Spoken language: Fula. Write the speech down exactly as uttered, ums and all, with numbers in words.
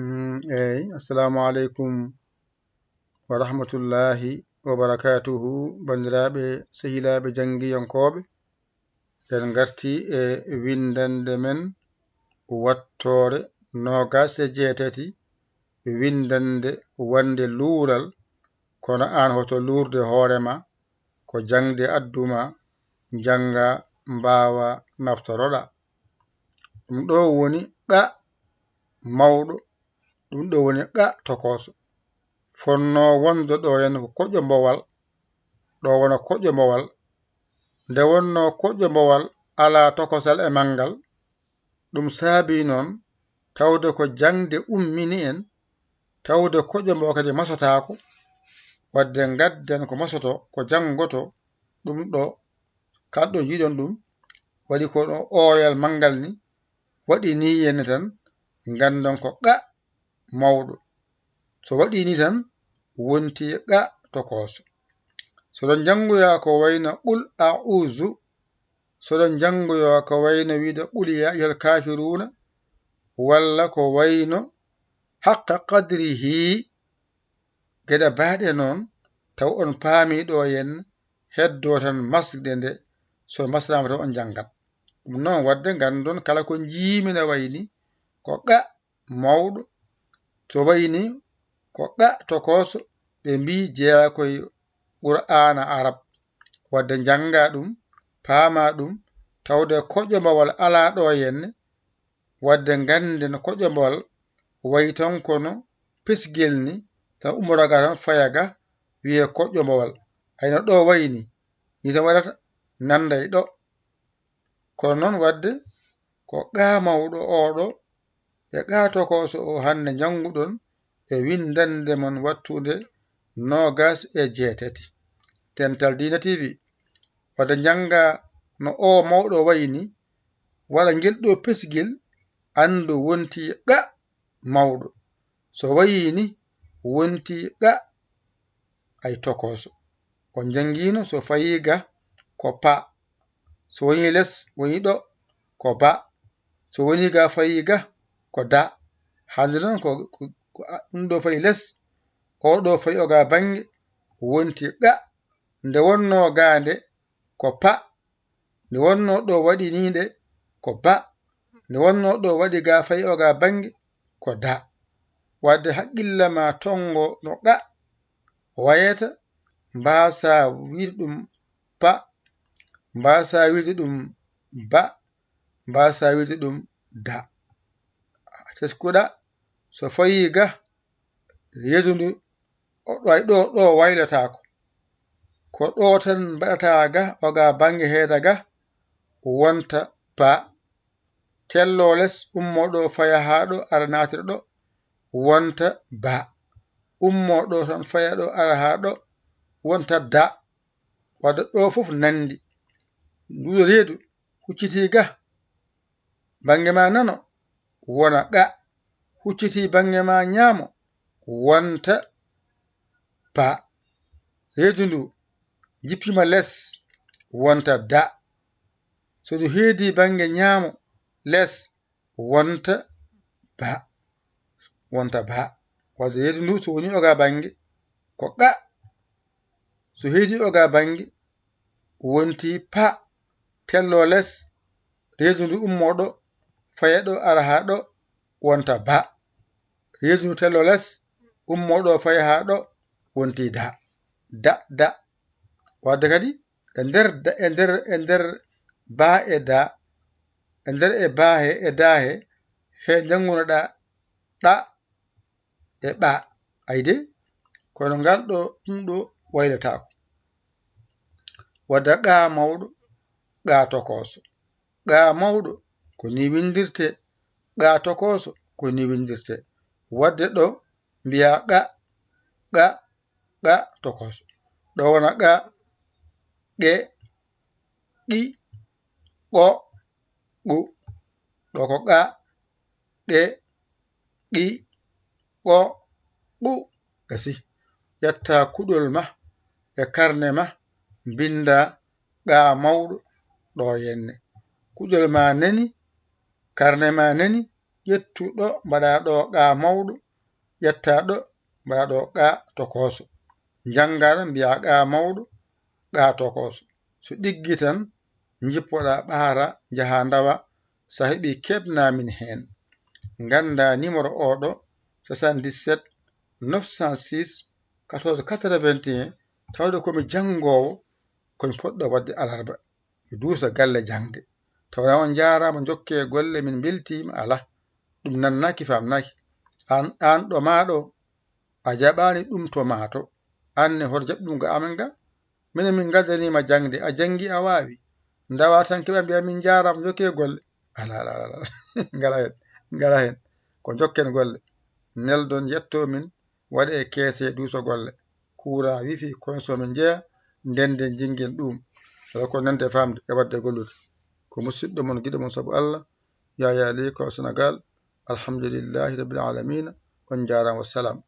Mm, eey, assalamu aleykum wa rahmatullahi wa barakatuhu, banndiraaɓe, sehilaaɓe janngiyankooɓe. En ngartii e winndannde men wattoore noogaas e jeetati, winndannde wonnde luural, kono aan hoto luurde hoore ma, ko jaŋde addu ma, njannga, mbaawa, naftoroɗa. Ɗum ɗo woni qa mawɗo, ɗum ɗo woni qa tokooso. Fonnoo wonde ɗo henna ko koƴombowal, ɗo wona koƴombowal. Nde wonnoo koƴombowal alaa tokosal e manngal, ɗum saabii noon tawde ko jaŋde ummini en, tawde koƴombo kadi masotaako. Waɗde ngadden ko masoto, ko janngoto, ɗum ɗo, kala ɗo njiiɗon ɗum, waɗi ko no ooyal manngal ni, waɗi ni henna tan, nganndon ko qa mawɗo. So waɗi ni tan, wonti qa tokooso. So ɗon njanngoya ko wayno qul a'uuzu, so ɗon njanngoya ko wayno wiide qul yaa ayyuhal kaafiruuna, walla ko wayno haqqa qadrihi, geɗe baaɗe noon, taw on paami ɗo henna, heddoo tan masde nde, so masdaama tan on njanngat. Ɗum noon waɗde nganndon kala ko njiimi na wayi ni, ko qa mawɗo. So wayi ni ko qa tokooso, ɓe mbii jeyaa koye Qur'aana Arab. Waɗde njannga ɗum, paama ɗum, tawde koƴombowal alaa ɗo henne. Waɗde ngannden koƴombowal wayi tan kono pesgel ni, tan ummora ga tan faya ga, wiyee koƴombowal. Ay no ɗo wayi ni, ni tan waɗata, nannday ɗo. Kono noon waɗde ko qa mawɗo oo ɗo e qa tokooso o hannde njannguɗon e winndannde mon wattunde noogaas e jeetati. Dental Diina T V, waɗde njannga no oo mawɗo wayi ni, waɗa ngel ɗo pesgel, anndu wonti qa mawɗo. So wayi ni, wonti qa ay tokooso. On njanngiino so fayii ga ko pa. So wonii les, wonii ɗo, ko ba. So wonii ga, fayii ga, ko da. Hannde noon ko, ko, ko, a, ɗum ɗo fayi les, oo ɗo fayi o ga bannge, wonti qa. Nde wonnoo ga nde, ko pa. Nde wonnoo ɗo waɗi nii nde, ko ba. Nde wonnoo ɗo waɗi ga fayi o ga bannge, ko da. Waɗde haqqille ma tonngo no qa wayata, mbaasa wiide ɗum pa, mbaasa wiide ɗum ba, mbaasa wiide ɗum da. Teskuɗa, so fayii ga, reedu ndu, o ɗo, ay ɗo, ɗo waylotaako. Ko ɗo tan mbaɗata ga, o ga bannge heeda ga, wonta pa. Tello les, ummo ɗo, faya haa ɗo, ara naatira ɗo, wonta ba. Ummo ɗo tan, faya ɗo, ara haa ɗo, wonta da. Wadde ɗo fof nanndi. Nduɗo reedu hucciti ga, bannge ma nano, wona qa. Hucciti bannge ma ñaamo, wonta pa. Reedu ndu jippiima les, wonta da. So ndu heedi bannge ñaamo les, wonta ba. Wonta ba. Wadde reedu ndu so woni o ga bannge, ko qa. So heedi o ga bannge, wonti pa. Tello les, reedu ndu ummo ɗo, faya ɗo, ara haa ɗo, wonta ba. Reedu ndu tello les, ummo ɗo, faya haa ɗo, wonti da. Da, da. Wadde kadi, e nder da, e nder, e nder ba e da, e nder e ba he, e da he, he njanngunoɗa ɗa e ɓa. Ayde, kono ngal ɗo, ɗum ɗo waylataako. Wadda qa mawɗo, qa tokooso. Qa mawɗo, ko ni winndirte, qa tokooso, ko ni winndirte. Wadde ɗo, mbiya qa, qa, qa tokooso. Ɗo wona qa, qe, qi, qo, qu. Ɗo ko qa, qe, qi, qo, qu. Gasi. Ƴetta kuɗol ma e karne ma, mbinnda qa mawɗo ɗo henne. Kuɗol ma nani, karne ma nani, ƴettu ɗo mbaɗa ɗo qa mawɗo, ƴetta ɗo mbaɗa ɗo qa tokooso. Njannga ɗo mbiya qa mawɗo, qa tokooso. So ɗiggi tan, njippoɗa ɓaara, njaha ndawa, so a heɓi keɓna min heen. Ngannda numéro oɗo, soixante-dix-sept neuf cent six quatorze quatre-vingt-un, tawde ko mi janngoowo, ko mi poɗɗo waɗde alarba. Mi duusa galle jaŋde. Tawa on njaaraama, njokke golle, min mbeltiima, alaa. Ɗum nannaaki, faamnaaki. Aan, aan ɗo maa ɗo, a jaɓaani ɗum to maa to. Aan ne, hoto jaɓ ɗum ga amen ga? Minen min ngaddaniima jaŋde, a janngi, a waawi. Ndawa tan keɓa mbiya min njaaraama, njokke golle. Alaa, alaa, alaa, alaa. Ngala heen, ngala heen. Ko njokken golle. Neldon yetto min, waɗe keese, duuso golle. Kuura, wifi, konso min njeya, ndenden jingen ɗum. Tawa ko nande faamde e waɗde gollude. Ko musidɗo mon, giɗo mon sabu Allah, Yaya Ly, ko Senegal. Alhamdulillahi Rabbil Alamina. On njaaraama, wassalam.